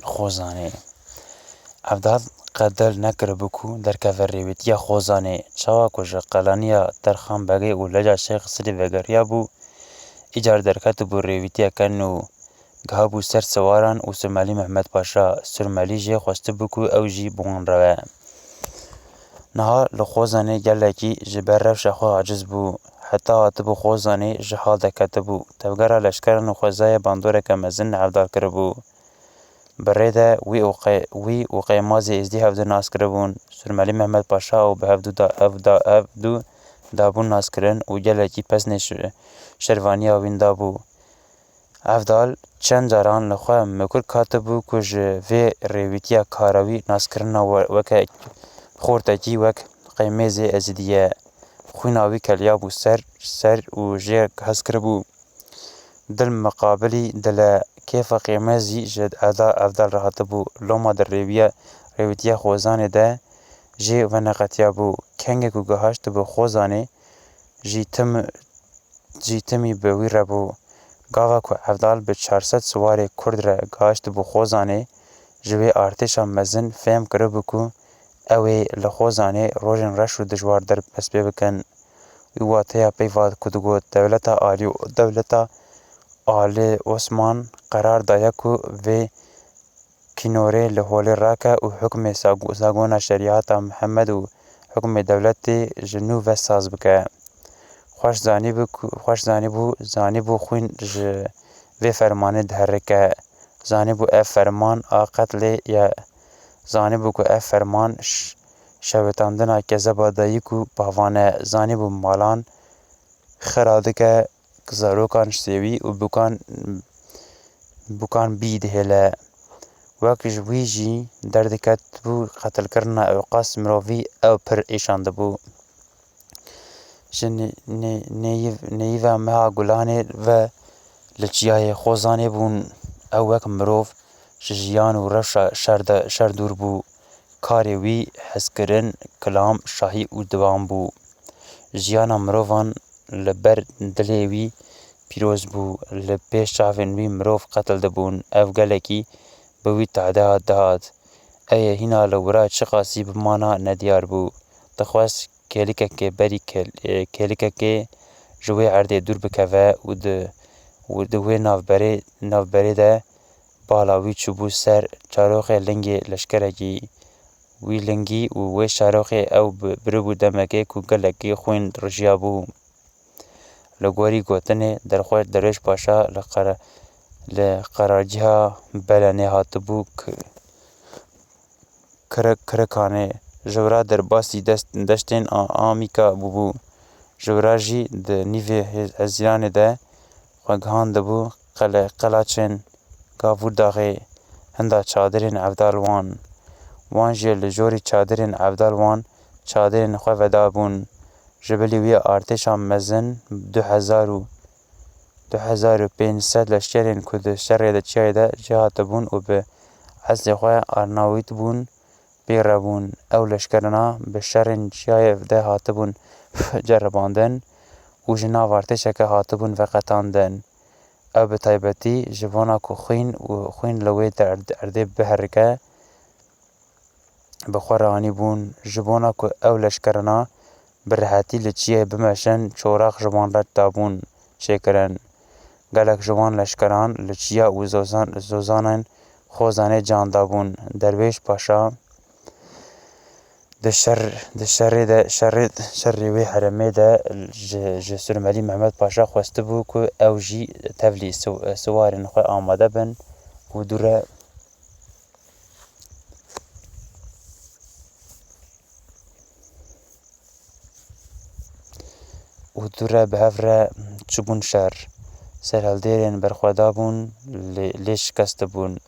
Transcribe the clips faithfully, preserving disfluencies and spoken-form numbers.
Xozanê. Evdal qedel nekiribû ku derkeve rêwîtiya Xozanê. Çawa ku ji qelaniya Terxan Begê û Leca Şêx Silî vegeriyabû, îcar derketibû rêwîtiyeke nû. Gihabû ser siwaran û Surmelî Mehmed Paşa. Surmelî jê xwestibû ku ew jî bi wan re be. Niha li Xozanê gelekî ji ber rewşa xwe aciz bû. Heta hatibû Xozanê ji hal deketibû. Tevgera leşkeran û xwezayê bandoreke mezin li Evdal kiribû. Bi rê de wî û qe-, wî û Qêmazê Êzdî hevdu nas kiribûn. Surmelî Mehmed Paşa û bi hevdu da, ev da, ev du dabûn naskirin û gelekî pesnê şi-, şervaniya wîn dabû. Evdal çend caran li xwe mikur katibû ku ji vê rêwîtiya karawî naskirina we-, weke xortekî wek Qêmêzê Êzidî ye. Xwîna wî keliyabû ser, ser û jê hez kiribû. Dil miqabilî dil e. Kêfa Qêmêzî ji Evda-, Evdal re hatibû. Loma di rêwiye-, rêwîtiya Xozanê de jê veneqetiyabû. Kengê ku gihaştibû Xozanê jî tim-, jî timî bi wî re bû. Gava ku Evdal bi çar sed siwarê Kurd re gihaştibû Xozanê, ji wê artêşa mezin fêm kiribû ku ew ê li Xozanê rojên reş û dijwar derbas pê bikin. Wî wateya peyva ku digot, dewleta Alî, dewleta Ali Osman qerar daye ku vê kînorê li holê rake û hukmê sag-, zagona şerîeta Mihemed û hukmê dewletê ji nû ve saz bike. Xweş zanîbû ku, xweş zanîbû, zanîbû xwîn ji vê fermanê diherike. Zanîbû ev ferman a qetlê ye. Zanîbû ku ev ferman ş-, şewitandina kezeba dayik û bavan e. Zanîbû malan xira dike, zarokan ji sêwî û bûkan, bûkan bî dihêle. Wek ji wî jî derdiketibû qetilkirina ewqas mirovî ew pir êşandibû. Ji nê-, nê-, nêyiv-, nêyiva meha Gulanê ve li çiyayê Xozanê bûn. Ew wek mirov ji jiyan û rewşa şer de, şer dûr bû. Karê wî hezkirin, kilam, şahî û diwan bû. Jiyana mirovan li ber dilê wî pîroz bû. Li pêş çavên wî mirov qetil dibûn. Ev gelekî bi wî tade hat dihat. Ê hîna li wira çiqasî bimana nediyar bû. Dixwest kêlikekê berî kêl-, ê, kêlikekê ji wê erdê dûr bikeve û di, û di wê navberê, navberê de bala wî çûbû ser çaroxê lingê leşkerekî. Wî lingî û wê çaroxê ew bi-, biribû demekê ku gelekî xwîn rijiyabû. Li gorî gotinê derxwe-, Derwêş Paşa li qera-, li qerargeha Belenê hatibû ki-, Kire-, Kirikanê. Ji wira derbasî dest-, deştên A-, Amîka bûbû. Ji wira jî di nîvê Hê-, Hezîranê de xwe gihandibû qele-, qelaçên Gavûrdaxê, hinda çadirên Evdal wan. Wan jî li jorî çadirên Evdal wan çadirên xwe vedabûn. Ji bilî wî artêşa mezin du hezar û, du hezar û pênc sed leşkerên ku di şerê de çiyayê de cih hatibûn û bi eslê xwe Arnawît bûn, pê re bûn. Ew leşkerina bi şerên çiyayê de hatibûn ceribandin û ji nav artêşeke hatibûn veqetandin. Ew bi taybetî ji bona ku xwîn û xwîn li wê der-, erdê biherike, bi xwe re anîbûn, ji bona ku ew leşkerina bi rehetî li çiyê bimeşin, çorax ji wan re dabûn çêkirin. Gelek ji wan leşkeran li çiya û zozan-, zozanên Xozanê can dabûn. Derwêş Paşa di şer-, di şerê de, şerê, şerê wê herêmê de ji, ji Surmelî Mehmed Paşa xwestibû ku ew jî tevlî si-, siwarên xwe amade bin û dû re û dû re bi hev re çûbûn şer. Serhildêrên berxwedabûn lê, lê şikestibûn.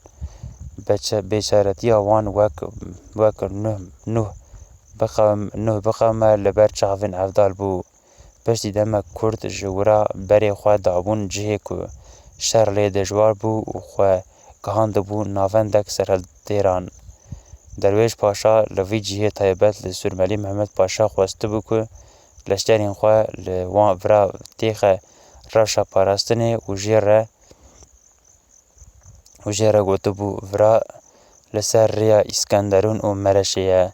Beçe-, bêçaretiya wan wek, wek nuh, nuh biqewm-, nuh biqewme li ber çavên Evdal bû. Piştî demek kurt ji wira berê xwe dabûn cihê ku şer lê dijwar bû û xwe gihandibû navendek serhildêran. Derwêş Paşa li vî cihê taybet li Surmelî Mehmed Paşa xwestibû ku leşkerên xwe li wan vira têxe rewşa parastinê û jê re û jê re gotibû, vira li ser rêya Îskenderûn û Mereşê ye.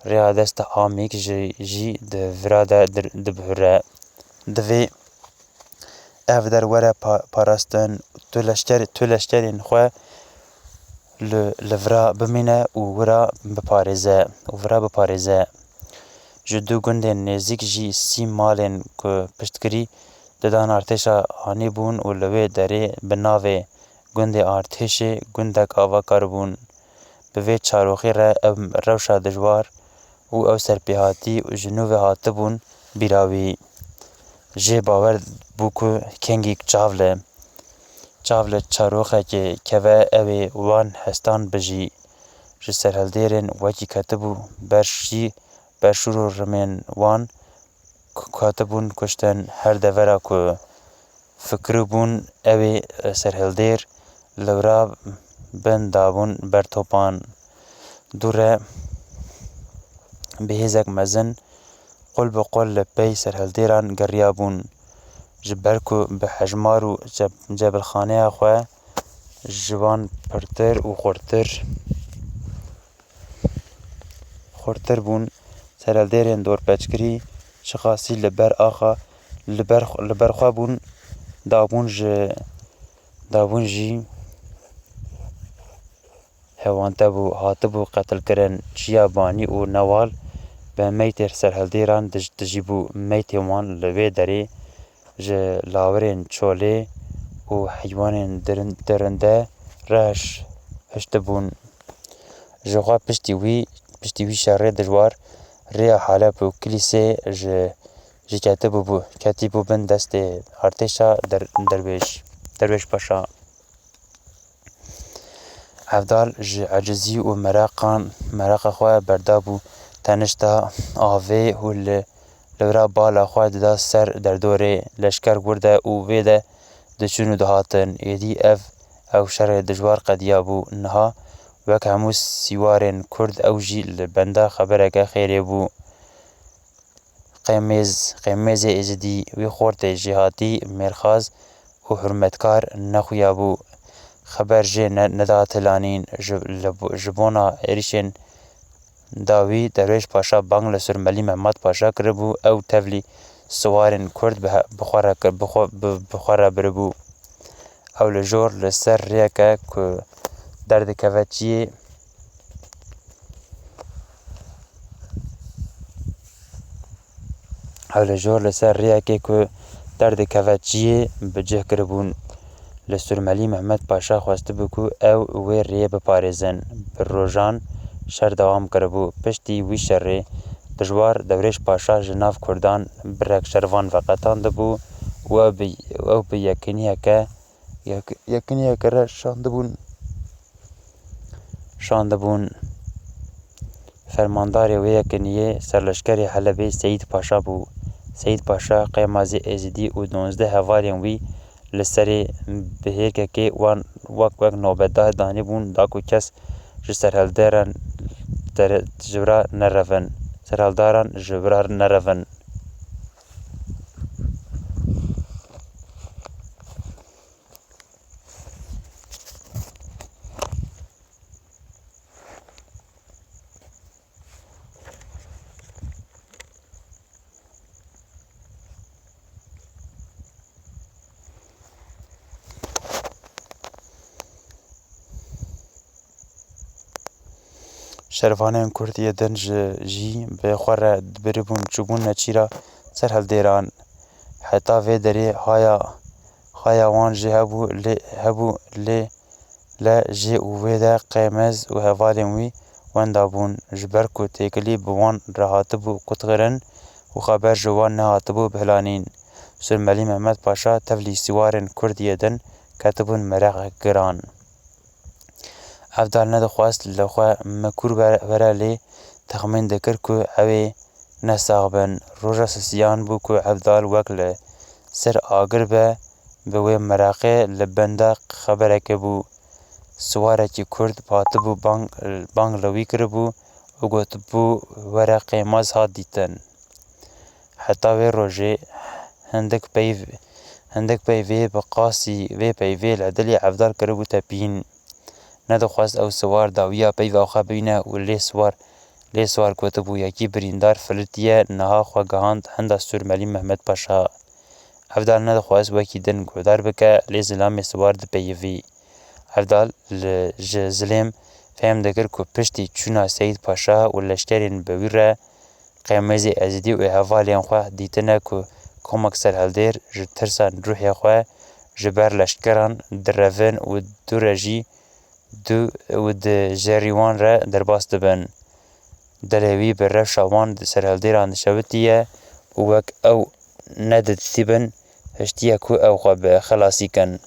Rêya desta Amîk jî, jî di vira de dir-, dibihure. Divê ev der were pa-, parastin, tu leşker-, tu leşkerên xwe li, li vira bimîne û wira biparêze, û vira biparêze. Ji du gundên nêzîk jî sî malên ku piştgirî didan artêşa anî bûn û li wê derê bi navê Gundê Artêşê gundek avakar bûn. Bi vê çaroxê re ev rewşa dijwar û ew serpêhatî ji nû ve hatibûn bîra wî. Jê bawer bû ku kengîk çav li, çav li çaroxekê keve, ew ê wan hestan bijî. Ji serhildêrên wekî ketibû ber şî-, ber şûr û rimên wan ku-, ku hatibûn kuştin, her devera ku fikiribûn ew ê serhildêr li wira bin dabûn ber topan. Dû re bi hêzek mezin qul bi qul li pey serhildêran geriyabûn, ji ber ku bi hejmar û ce-, cebilxaneya xwe ji wan pirtir û xurtir, xurtir bûn. Serhildêrên dorpêçkirî çiqasî li ber axa, li ber, li ber xwe bûn, dabûn ji, dabûn jî hewante bû, hatibû qetilkirin. Çiya banî û newal bi meytê serhildêran dij-, dijîbû. Meytê wan li wê derê ji lawirên çolê û heywanên dirin-, dirinde re hiş-, hiştibûn. Ji xwe piştî wî, piştî wî şerê dijwar, rêya Heleb û Kilîsê ji, jî ketibû bû, ketîbû bin destê artêşa der-, derwêş, derwêş paşa. Evdal ji ecizî û meraqan, meraqa xwe berdabû tenişta avê û li, li wira bala xwe dida ser derdorê. Leşker wir de û vê de diçûn û dihatin. Êdî ev, ew şerê dijwar qediyabû. Niha wek hemû sîwarên Kurd ew jî li benda xebereke xêrê bû. Qêmêz, qêmêzê Êzidî wî xortê jêhatî, mêrxas û hurmetkar nexuyabû. Xeber jê ne-, neda tilanîn. Ji, li bo-, ji bona êrîşên dawî Derwêş Paşa bang li Surmelî Mehmet Paşa kiribû, ew tevlî siwarên Kurd bi he-, bi xwe re kir-, bi xwe, bi, bi xwe re biribû. Ew li jor li ser rêyeke ku derdikeve çiyê, ew li jor li ser rêyekê ku derdikeve çiyê bi cih kiribûn. Li Surmelî Mehmet Paşa xwestibû ku ew wê rêyê biparêzin. Bi rojan şer dewam kiribû. Piştî wî şerê dijwar Derwêş Paşa ji nav Kurdan birek şervan veqetandibû û ew bi, ew bi yekiniyeke, yek-, yekiniyeke re şandibûn. şandibûn. Fermandarê wê yekiniyê serleşkerê Helebê Seyîd Paşa bû. Seyîd Paşa qêmazê Êzidî û duwazdeh hevalên wî li serê bihêrkekê wan wek wek nobetdar danîbûn, da ku kes ji serhilderan dere-, ji wira nerevin, serhildaran ji wira nerevin. Şervanên Kurd yê din ji, jî bi xwe re dibiribûn, çûbûn nêçîra serhildêran. Heta vê derê haya, haya wan jî hebû lê, hebû lê, le jê û wê de Qêmez û hevalên wî wenda bûn, ji ber ku têkilî bi wan re hatibû qutkirin û xeber ji wan nehatibû bihilanîn. Surmelî Mehmet Paşa tevlî sîwarên Kurd yê din ketibûn meraqek giran. Evdal nedixwest li xwe mikur were, were lê texmîn dikir ku ew ê nesax bin. Roja sisiyan bû ku Evdal wek li ser agir be, bi wê meraqê li benda xeberekê bû. Siwarekî Kurd hatibû bang, bang li wî kiribû û gotibû, "Were Qêmaz hat dîtin." Heta wê rojê hindik peyv-, hindik peyvê bi qasî vê peyvê li dilê Evdal kiribû tepîn. nedixwest ew siwar dawiya peyva xwe bîne û lê siwar, lê siwar gotibû, "Yekî birîndar filitiye, niha xwe gihand henda Sûrmelî Mehmet Paşa." Evdal nedixwest wekî din guhdar bike, lê zilamê siwar dipeyivî. Evdal li, ji zilêm fehm dikir ku piştî çûna Seyîd Paşa û leşkerên bi wî re, Qêmêzê Ezîdî û hevalên xwe dîtine ku komek serhildêr ji tirsa ruhê xwe ji ber leşkeran direvin û dû re jî dû û di jerî wan re derbas dibin. Dilê wî bi rewşa wan di serhildêran dişewitiye û wek ew nediditîbin, hiştiye ku ew xwe bi xelasî kin.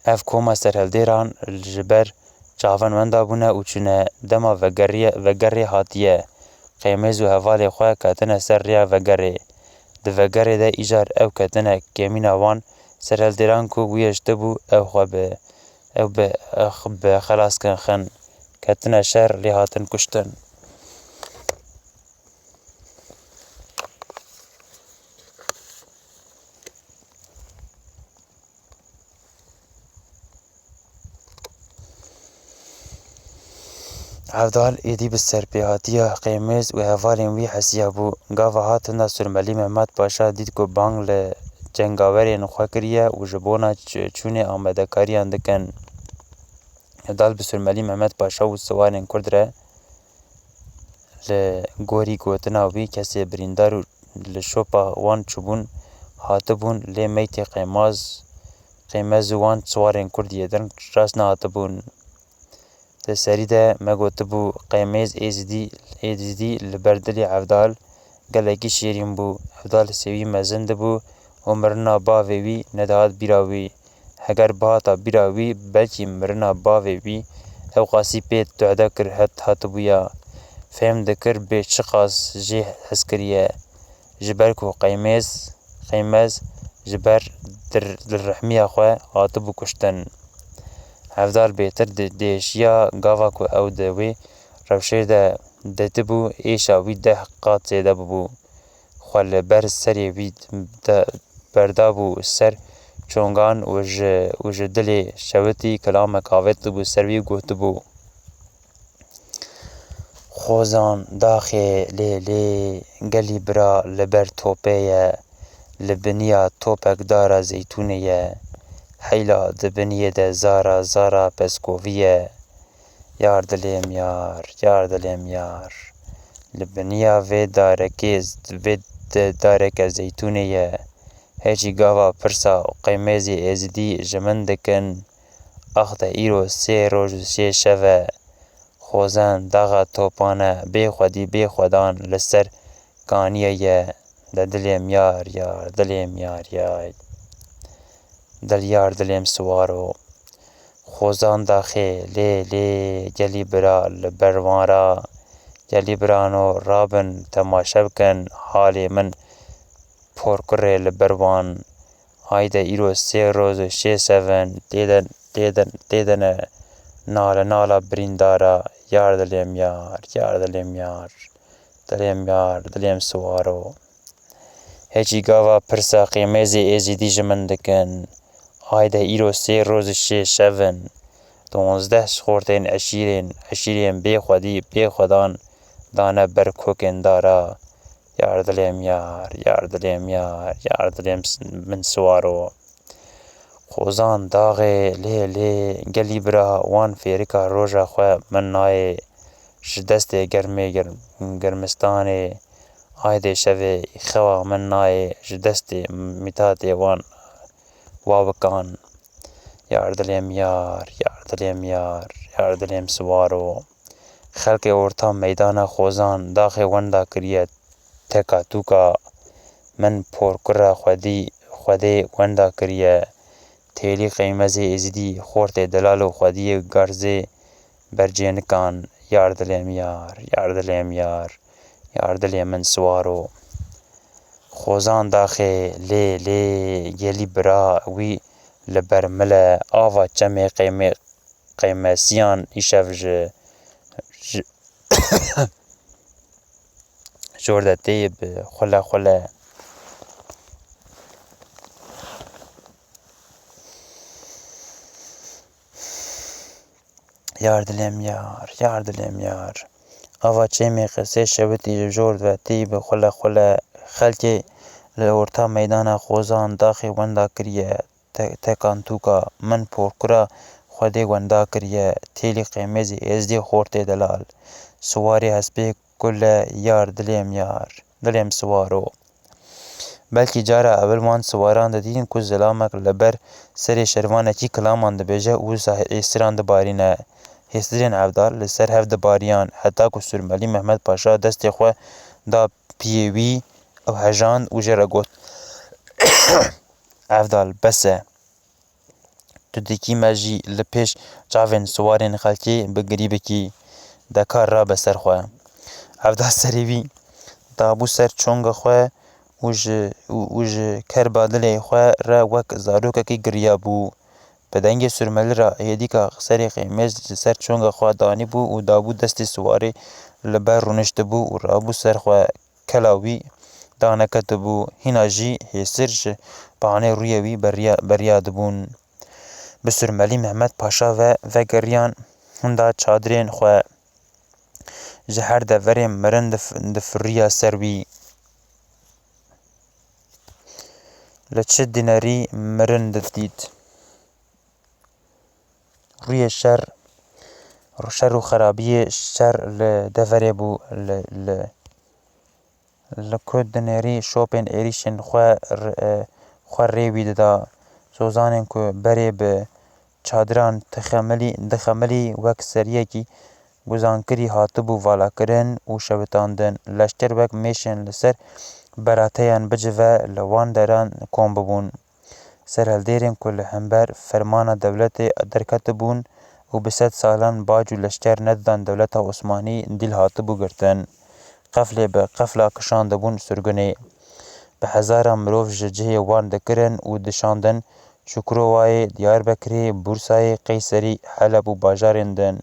Ev koma serhildêran ji ber çavan wenda bûne û çûne dema vegeriye, vegerê hatiye. Qêmêz û hevalê xwe ketine ser rêya vegerê. Di vegerê de îcar ew ketine kêmîna wan serhildêran ku wî hiştibû ew xwe bi, ew bi, bi xelas kin xin. Ketine şer, lê hatin kuştin. Evdal êdî bi serpêhatiya Qêmêz û hevalên wî hesiya bû. Gava hatina Surmelî Mehmet Paşa dît ku bang li cengawerên xwe kiriye û ji bona ç-, çûnê amadekariyan dikin. Evdal bi Surmelî Mehmet Paşa û siwarên Kurd re li gorî gotina wî kesê birîndar û li şopa wan çûbûn hatibûn, lê meytê Qêmaz, Qêmez û wan siwarên Kurd yê din rast nehatibûn. Di serî de me gotibû, Qêmêz Êzidî, Êzidî li ber dilê Evdal gelekî şêrîn bû. Evdal sêwî mezin dibû û mirina bavê wî nedihat bîra wî. Heger bihata bîra wî, belkî mirina bavê wî ewqasî pê tuhdekir het hatibûya. Fêm dikir bê çiqas jê hez kiriye. Ji ber ku Qeymêz, Qeymez ji ber dir-, dilrehmiya xwe hatibû kuştin. Hevdar bêtir di-, diêşiya gava ku ew di wê rewşê de ditibû, êşa wî deh qat zêde bibû. Xwe li ber serê wî de berdabû ser çongan û ji, û ji dilê şewitî kilamek avêtibû ser wî û gotibû, Xozan daxê lê lê, gelî bira li ber topê ye, li biniya topek dara zeytûnê ye, heyla di biniyê de zara zara peskovî ye. Yar dilêm yar, yar dilêm yar. Li biniya vê darekê, vê de-, dareke zeytûnê ye. Hêjî gava pirsa Qeymêzê Êzidî ji min dikin, ax de îro sê roj û sê şev e. Xozan daxa topan e, bê xwedî bê xwedan li ser kaniye ye. De dilêm yar yar, dilêm yar yay. Dil yar dilêm siwaro. Xozan daxê lê lê, gelî bira li ber wan ra. Gelî birano rabin temaşe bikin halê min porkurê li ber wan. Hayde îro sê roz û şê şev in, têde, têde, têde ne nale nala birîndara, yar dilêm yar, yar dilêm yar, dilêm yar, dilêm siwaro. Hêçî gava pirsa Qêmêzê Êzidî ji min dikin. Hayde îro sê roz û şê şev in. Donzdeh xortên eşîrên, eşîrên bê xwedî, bê xwedan dane ber kokên dara. Yar dilêm yar, yar dilêm yar, yar dilêm s-, min siwaro. Xozan daxê lê lê, gelî bira wan fêrika roja xwe min nayê ji destê germê ger-, germistanê, aydê şevê xewa min nayê ji destê mîtatê wan wawikan. Yar dilêm yar, yar dilêm yar, yar dilêm siwaro. Xelkê orta meydana Xozan daxê wenda kiriye teka tûka. Min porkura xwedî, xwedê wenda kiriye. Têlî Qeymezê Êzidî xortê delal û xwediyê garzê bercênikan. Yar dilêm yar, yar dilêm yar, yar dilê min siwaro. Xozan daxê lê lê, gelî bira wî li ber mil e, ava çemê qêmê-, qêmesiyan îşev ji, ji jor de tê bi xule xule. Yar dilêm yar, yar dilêm yar. Ava çêmê qesê şewitî ji jor divetî bi xule xule. Xelkê li orta meydana xozan daxê wenda kiriye. Te-, tekan tûka min porkura Xwedê wenda kiriye. Têlî qêmêzî êzdî xortê delal. Siwarê hespê kule yar dilêm yar. Dilêm siwaro. Belkî cara ewil wan siwaran didîtin ku zilamek li ber serê şervanekî kilaman dibêje û wisa hêsiran dibarîne. Hêsirên Evdal li ser hev dibariyan, heta ku Sûrmelî Mehmed Paşa destê xwe da piyê wî, ew hejand û jê re got, Evdal, bes e. Tu dikî me jî li pêş çavên siwarên xelkê bi girî bikî. De kar rabe ser xwe. Evdal serê wî dabû ser çonga xwe û ji, û, û ji kerba dilê xwe re wek zarokekî giriyabû. Bi dengê Sûrmelî re hêdîka serê qêmêz ji ser çonga xwe danîbû û dabû destê siwarê li ber rûniştibû û rabû ser xwe. Kela wî daneketibû, hîna jî hêsir ji panê rûyê wî beriya-, beriyadibûn. Bi Sûrmelî Mehmed Paşa ve vegeriyan hinda çadirên xwe. Ji her deverê mirin dif-, difiriya ser wî. Li çi dinerî mirin didît. Rûyê şer, şer û xerabiyê şer li deverê bû, li, li, li ku dinêrî şopên êrîşên xwe r-, e, xwe rê wî dida. Zozanên ku berê bi çadiran dixemilî, dixemilî wek seriyekî guzankirî hatibû valakirin û şewitandin. Leşker wek mêşên li ser berateyan bicive li wan deran kom bibûn. Serhildêrên ku li hember fermana dewletê derketibûn û bi sed salan bac û leşker nedidan dewleta Osmanî dîl hatibû girtin. Qeflê bi qefla kişandibûn sirgunê. Bi hezaran mirov ji cihê wan dikirin û dişandin Çukurowayê, Diyarbekirê, Bûrsayê, Qeyserî, Heleb û bajarên din.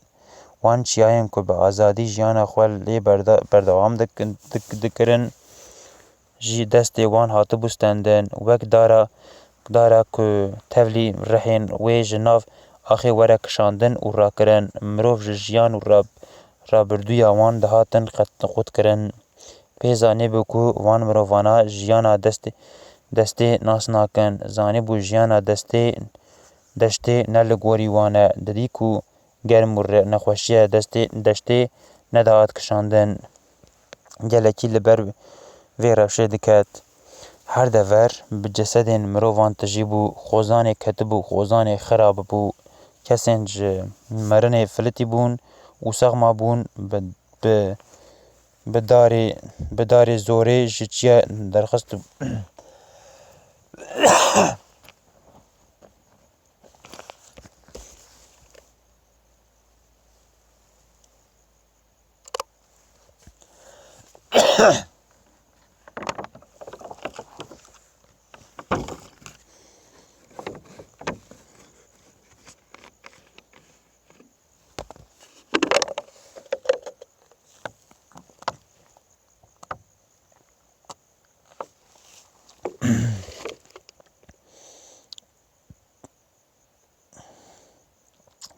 Wan çiyayên ku bi azadî jiyana xwe lê berda-, berdewam dik-, dik-, dikirin, jî destê wan hatibû stendin, wek dara, dara ku tevlî rihên wê ji nav axê were kişandin û rakirin, mirov ji jiyan û rab-, rabirdûya wan dihatin qet-, qutkirin. Pê zanîbû ku van mirovana jiyana destê, destê nas nakin. Zanîbû jiyana destê, deştê ne li gorî wan e. Didî ku germ û re-, nexweşiya destê, deştê nedihat kişandin. Gelekî li ber vê rewşê diket. Her dever bi cesedên mirovan tijî bû, xozanê ketibû, xozanê xirab bû. Kesên ji mirinê filitî bûn û sexma bûn, bi, bi, bi darê, bi darê zorê ji çiya derxist.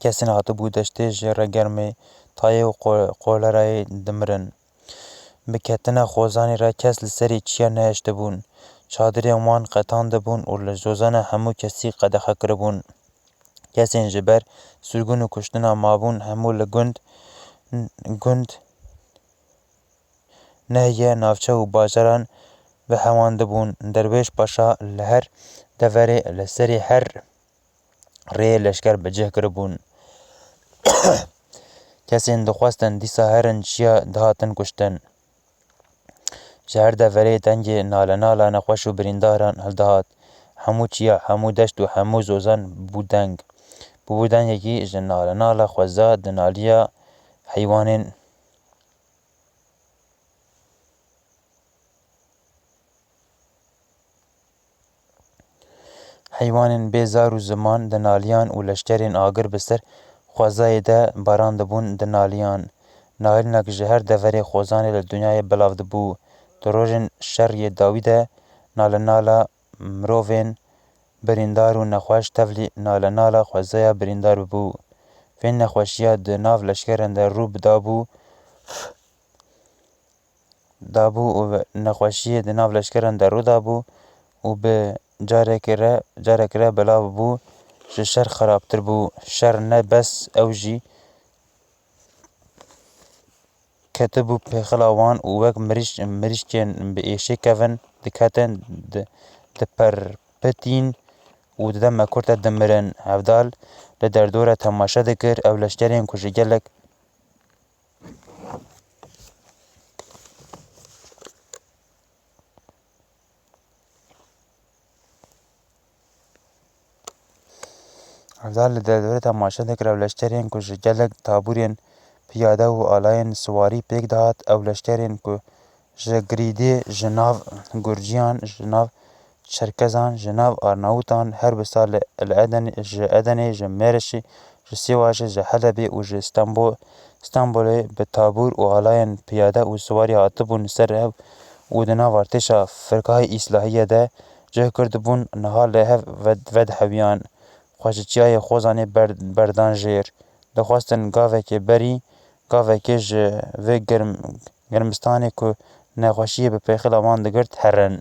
Kesên hatibû deştê ji regermê tayê û qo-, qolerayê dimirin. Bi ketina xozanê re kes li serê çiya nehiştibûn. Çadirên wan qetandibûn û li zozana hemû kesî qedexe kiribûn. Kesên ji ber sirgûn û kuştina mabûn hemû li gund, gund, nehiye navçe û bajaran vehewandibûn. Derwêş Paşa li her deverê, li serê her rêyê leşker bi cih kiribûn. Kesên dixwestin dîsa herin çiya dihatin kuştin. Ji her deverê dengê nalenala nexweş û birîndaran hildihat. Hemû çiya, hemû deşt û hemû zozan bû deng. Bûbû dengekî ji nalenala xweza dinaliya heywanên Heywanên bê zar û ziman dinaliyan û leşkerên agir bi ser xwezayê de barandibûn dinaliyan. Nalinek ji her deverê xozanê li dinyayê belav dibû. Di rojên şer yê dawî de nalenala mirovên birîndar û nexweş tevlî nalenala xwezaya birîndar bibû. vê nexweşiya di nav leşkeran de rû bidabû, dabû û nexweşiyê di nav leşkeran de rû dabû û bi carekê re, carekê re belav bû, ji şer xerabtir bû. Şer ne bes ew jî ketibû pêxila wan û wek mirîş-, mirîşkên bi êşê kevin diketin, di-, diperpitîn û di dema kurt de dimirin. Hevdal li derdora temaşe dikir, ew leşkerên ku ji gelek Hevdal li derdora temaşe dikir, ew leşkerên ku ji gelek tabûrên piyade û alayên siwarî pêk dihat, ew leşkerên ku ji Girîdê, ji nav Gurciyan, ji nav Çerkezan, ji nav Arnawutan, her wisa li, li Edenê, ji Edenê, ji Mêrişê, ji Sêwajê, ji Helebê û ji Stenbo-, Stenbolê bi tabûr û alayên piyade û siwarî hatibûn ser ev û di nav artêşa Firkayê Îslahiyê de cih girdibûn, niha li hev ved-, vedihewiyan, xwe ji çiyayê Xozanê ber-, berdan jêr. Dixwestin gavekê berî, gavekê ji vê germ-, germistanê ku nexweşiyê bi pêxila wan digirt herin.